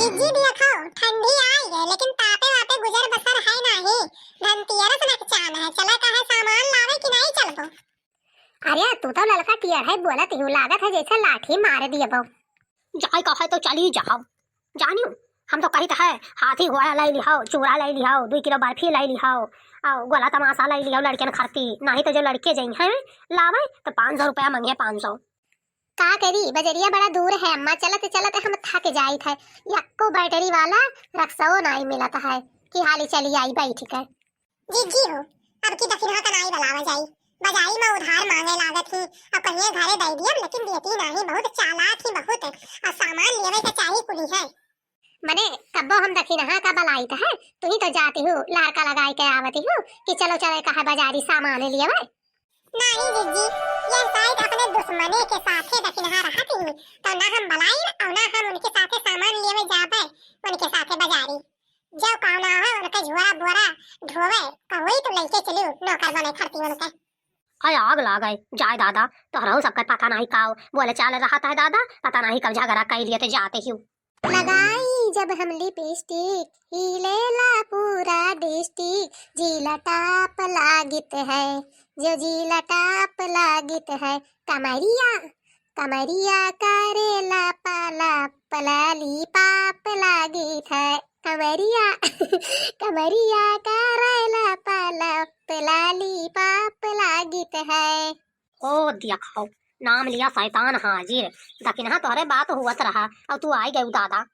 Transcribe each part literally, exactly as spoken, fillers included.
जी देखो, ठंडी आई है, लेकिन तापे वापे गुजर बसर है नाही। धनतेरस ना के चान है, चला कहे सामान लावे कि नाही चलबो? अरे, तू तो ललका टियर है, बोलत ही हूँ, लागत है जैसे लाठी मार दिए बो। जाए का है तो चली जाओ, जानियो। हम तो कहित है, हाथी घोड़ा लै लिहाओ, चूड़ा लै लिहाओ, दुई किलो बर्फी लै लिहाओ, और गोला तमाशा लै लिहाओ लड़कियन खरती, नाही तो जो लड़के जइहैं लावे तो पाँच सौ रुपया मंगे, पाँच सौ। का करी, बजरिया बड़ा दूर है अम्मा, चलत चलत हम थक जाइत है। यक्को बैटरी वाला रक्सो नाई मिलत है कि हाली चली आई बैठ के। जीजी हो, अब की दखिनहा का नाई बलावा जाई, बजारी में उधार मांगे लागत ही, अब कहिए घरे दे दियब, लेकिन देती नाही, बहुत चालाक ही बहुत, और सामान लेवे के चाही कुली है। मने कब्बो हम दखिनहा का बलाइत है, तू ही तो जाती हूँ, लहरका लगाई के आवती हूँ कि चलो चलो कहा बजारी सामान लेवे। नाही जीजी, यह शायद अपने दुश्मने के साथे दखिनहा रहत ही, तो ना हम बलाइब और ना हम उनके साथे सामान लेवे जाबे, उनके साथे बजारी। जो कौन है उनके झोरा बोरा ढोवे, तो वही तो लेके चलियो नौकर बने खरती उनके। अरे आग लागे, जाए दादा, तोहराऊ सबके पता नाही काओ बोले चाल रहत है दादा, पता नाही कब झगड़ा कर लिए तो जाते ही। लगाई जब हम लिपस्टिक, हिलेला पूरा डिस्ट्रिक्ट, जिला टॉप लागित है, जो जिला टॉप लागित है। कमरिया, कमरिया करेला पाला, लॉलीपॉप लागित है। कमरिया, कमरिया करेला पाला, लॉलीपॉप लागित है। ओ दिया खाओ, नाम लिया शैतान हाजिर। दखिनहा तोहरे बात हुवत रहा, और तू आई गयू दादा।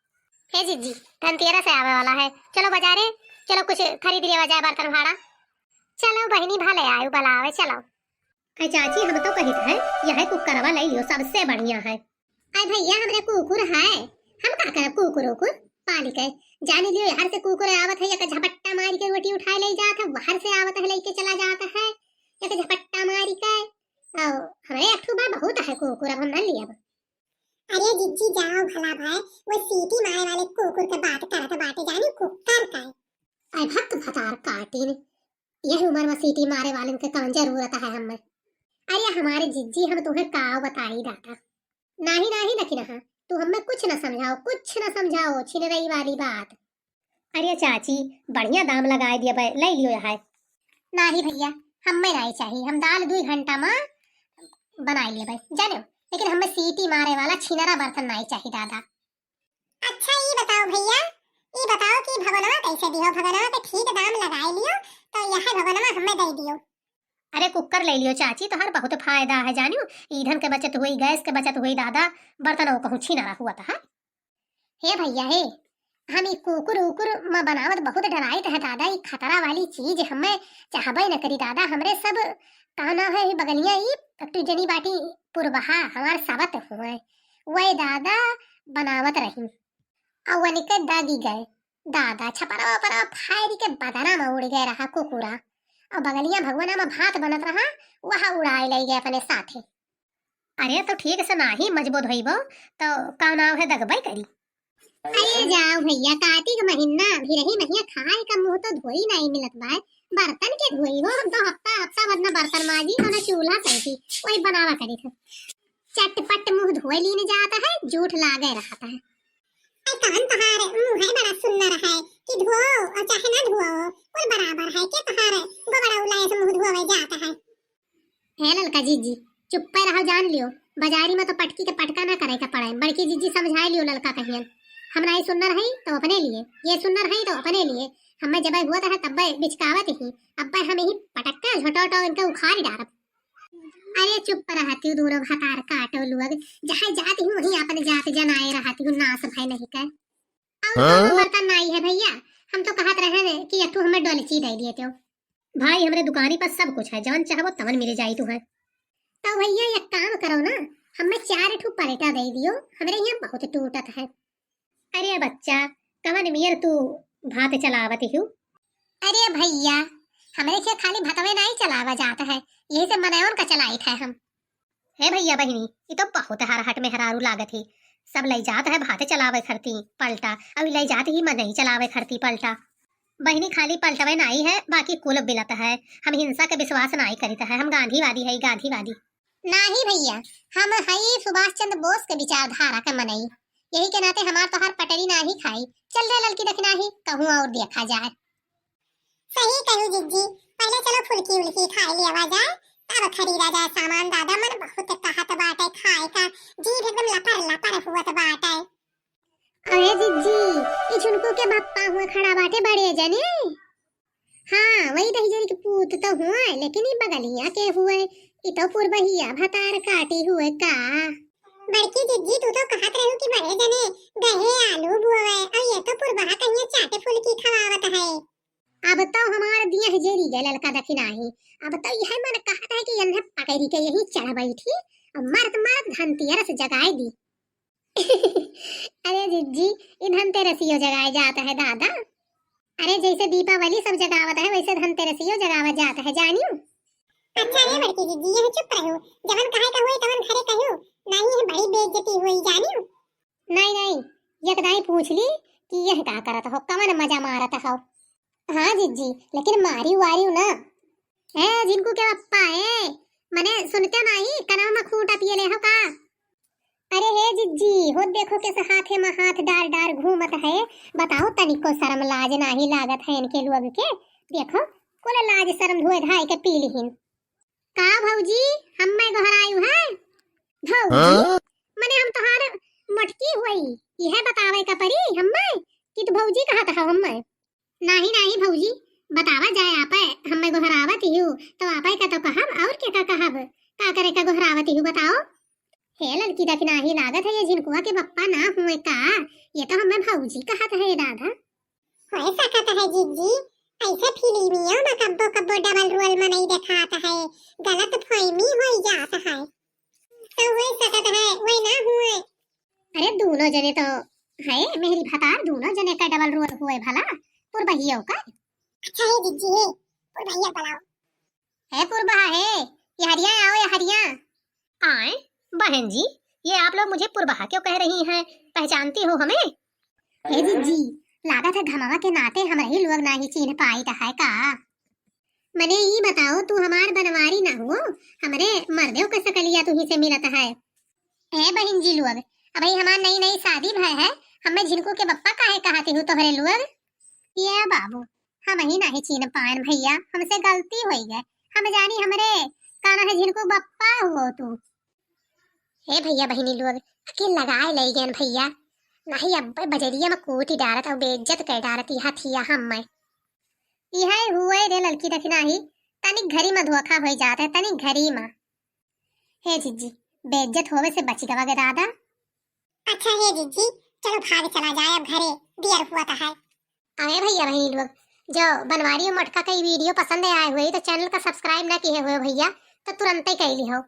हे जीजी, धनतेरस आवे वाला है, चलो बजारे, चलो कुछ खरीद लिया जाए, बर्तन भाड़ा। चलो बहिनी, भले आयु बलावे, चलो। अरे चाची, हम तो कहित है, यह कुकरवा लै लियो, सबसे बढ़िया है। अरे भैया, हमरे कुकुर है, हम का करब कुकुर उकुर पाली के? जानी लियो, यहाँ से कुकुर आवत है, एक झपट्टा मारी के रोटी उठाए लै जात है, वहर से आवत है, लेके चला जात है, एक झपट्टा मारी के। और हमरे एक ठो बा, बहुत है कुकुर, अब हम ना लियब। अरे जिज्जी जाओ भला भाई, वो सीटी मारे वाले कुकुर के बात करत बाटे, जानी कुकर का है। अरे भक भतार काटिन, यह उम्र में सीटी मारे वाले के कौन जरूरत है हमें? अरे हमारे जिज्जी, हम तुम्हें का बताई दादा। नाही नाही दखिनहा, तू हमें कुछ न समझाओ, कुछ न समझाओ छिनरई वाली बात। अरे चाची, बढ़िया दाम लगाए दिया बे, लै लियो यह। नाही भैया, हमें नाही चाहिए, हम दाल दुई घंटा में बनाई लेबै, जाने, लेकिन हमें सीटी मारे वाला छिनरा बर्तन नाही चाहिए दादा। अच्छा, ई बताओ भैया, ई बताओ कि भगोनवा कैसे दिहो? भगोनवा के ठीक दाम लगाए लियो, तो यह भगोनवा हमें दे दियो। अरे कुकर लै लियो चाची, तोहार बहुत फायदा है जानियो, ईंधन के बचत हुई, गैस के बचत हुई दादा, बर्तन वो कहूँ छिनरा हुवत है। हे भैया हे, हम ई कुकुर उकुर म बनावत बहुत डराइत है दादा, ई खतरा वाली चीज हमें चाहबे न करी दादा। हमरे सब का नाम है, ई बगलिया ई फैक्ट्री जनी बाटी पुरबहा हमार सावत हुए, वही दादा बनावत रही, और वनिके दागी गए दादा, छपरवा उपरवा फायर के बदना में उड़ गए रहा कुकुरा, और बगलिया भगवना में भात बनत रहा, वह उड़ाए ले गए अपने साथे। अरे तो ठीक से नाही मजबूत होइबो तो का नाव है दगबई करी। अरे जाओ भैया, कातिक महीना भी रही, महीना खाए का मुँह तो धोई नाही मिलत बाय, बर्तन के धोई हो? हम तो हफ्ता हफ्ता भर न बर्तन माजी और न चूल्हा सैती, वही बनावा करी थे। चटपट मुँह धोए लीन जाता है, जूठ लागे रहता है। आई कान तोहार मुँह है बड़ा सुंदर है कि धोओ और चाहे ना धोओ, कुल बराबर है के तोहार गोबड़ा उलाए से मुँह धोवे जाता है। हे ललका जीजी, चुप्पे रहो, जान लियो, बजारी में तो पटकी के पटका ना करे के पड़े। बड़की जीजी समझाए लियो ललका कहियन, हम नाही सुन्नर है तो अपने लिए, ये सुन्नर है तो अपने लिए। हमें जब हुआ था तब्बे बिचकावत ही, अब्बे हम यही पटक्का झोटो टो इनके उखाड़ डारब। अरे चुप रहती हूँ दोनों भतार काटो लोग, जहाँ जाती हूँ वहीं अपन जात जनाए रहती हूँ, नाश भय नहीं कर। और हाँ? तो बर्तन नाही है भैया, हम तो कहत रहे कि यथु हमें डोलची दे दिए तो। भाई, हमरे दुकानी पर सब कुछ है, जवन चाहबो तवन मिल जाई तुहे। तो भैया, एक काम करो ना, हमें चार ठो पलेटा दे दियो, हमरे यहाँ बहुत टूटत है। अरे बच्चा, कवन मियर तू भात चलावत हू? अरे भैया, हमरे के खाली भतवे नाही चलावा जात है, यही से मनयोन का चलाइत है हम। हे भैया बहिनी, ई तो बहुत हरहट मेहरारू लागत ही। सब लई जात है भात चलावे खरती पलटा, अउ लई जात ही मनई चलावे खरती पलटा। बहिनी खाली पलटवे नाही है, बाकी कुल बिलत है। हम हिंसा के विश्वास नाही करित है, हम गांधीवादी है, गांधीवादी। नाही भैया, हम हई सुभाष चंद्र बोस के विचारधारा के मनई। यही के नाते हमार तोहार पटरी नाही खाई। चल रे ललकी दखिनाही, कहूँ और देखा जाए। सही कहू जिज्जी, पहले चलो फुलकी उलकी खाई लियावा जाए, तब खरीदा जाए सामान। दादा मन बहुत कहत बाटे खाए का, जीभ एकदम लपर लपर हुअत बाटे। अरे जिज्जी, ई झुनकू के बप्पा हुए खड़ा बाटे बड़े जने। हाँ, वही दहिजरी के पूत तो हुए, लेकिन ई बगलिया के हुए, ई तो पुरबहिया भतार काटी हुए का। बड़की जिज्जी, तू तो कहत रहू कि बड़े जने गहे आलू बोवे, और ये तो पुरबहा कहिया चाटे फुलकी खवावत है। अब तो हमार दिया है जेरी गए ललका दखिनाही। अब तो यह मन कहत है कि इन्हें पकड़ी के यहीं चढ़ बैठी और मारत मारत धनतेरस जगाए दी। अरे जिज्जी, ई धनतेरसियो जगाए जात है दादा। अरे जैसे दीपावली सब जगावत है वैसे धनतेरसियो जगावत जात है, जानियो। अच्छा रे बड़की जिज्जी, यह चुप रहू, जवन कहे का हुई तवन घरे कहू, नहीं है बड़ी बेइज्जती हुई, जानियो। नहीं नहीं, यकदाई पूछ ली कि यह का करत हो, कवन मजा मारत हो। हाँ जिज्जी, लेकिन मारी वारी ना। ए झिनकू के पप्पा ए, मने सुनते नाही, कनवा में खूंटा पिए ले हो का? अरे हे जिज्जी, हो देखो कैसे हाथे में हाथ डार डार घूमत है। बताओ, तनिको शर्म लाज नाही लागत है इनके लोग के। देखो, कुल लाज शर्म धोए धाए के पी लिहिन। का भौजी, हम्मे गोहरायु है? भौजी, हाँ? मने हम तोहार मोटकी हुई, यह बतावे का परी हम्मे कि तू भौजी कहत हो हम्मे? नाही नाही भौजी, बतावा जाए, आपे हम्मे गोहरावत हियू, तो आपे का तो कहब, और के का कहब? का करे का गोहरावत हियू बताओ? हे ललकी दखिनाही, लागत है ये झिनकुआ के पप्पा ना हुए का? ये तो हम्मे भौजी कहत है दादा। हो सकत है जिज्जी, ऐसे फिल्मियों में कब्बो कब्बो डबल रोल में नहीं देखात है, गलत फहमी हो जात है। तो हो सकत है वही ना हुए। अरे दोनों जने तो है मेहरी भतार, दोनों जने का डबल रोल हुए भला, पुरबहियो का। अच्छा हे जिज्जी, हे पुरबहिया बुलाओ। हे पुरबहा हे, ये हरिया आओ, ये हरिया। आए, बहन जी, ये आप लोग मुझे पुरबहा क्यों कह रही हैं? पहचानती हो हमें? हे जिज्जी, लागत है घमवा के नाते हमरे ही लोग नाही चीन्ह पाइत है का? मने ई बताओ, तू हमार बनवारी ना हुओ, हमरे मर्देव के सकलिया तुही से मिलत है। ए बहिन जी लोग, अबही हमार नई नई शादी भय है, हमें झिनकू के बप्पा काहे कहत हू तोहरे लोग? ये बाबू, हमही नाही चीन्ह पाएन भैया, हमसे गलती होई गए। हम जानी हमरे का ना है झिनकू बप्पा हुओ तू। हे भैया बहिनी लोग, अकेल लगाए ले गए भैया, नाही अब बजरिया में कूटी डारत और बेइज्जत कर डारत यह थिया हम में। यह हुए रे ललकी दखिनाही, तनिक घरी में धोखा हो जात है, तनिक घरी में। हे जिज्जी, बेइज्जत होवे से बच गवा गे दादा। अच्छा हे जिज्जी, चलो भाग चला जाए अब घरे, दियर हुआ तो है। अरे भैया बहिनी लोग, जो बनवारी और मोटका का ई वीडियो पसंद आए हुए तो चैनल का सब्सक्राइब ना किए हुए भैया, तो तुरंत ही कर ली हो।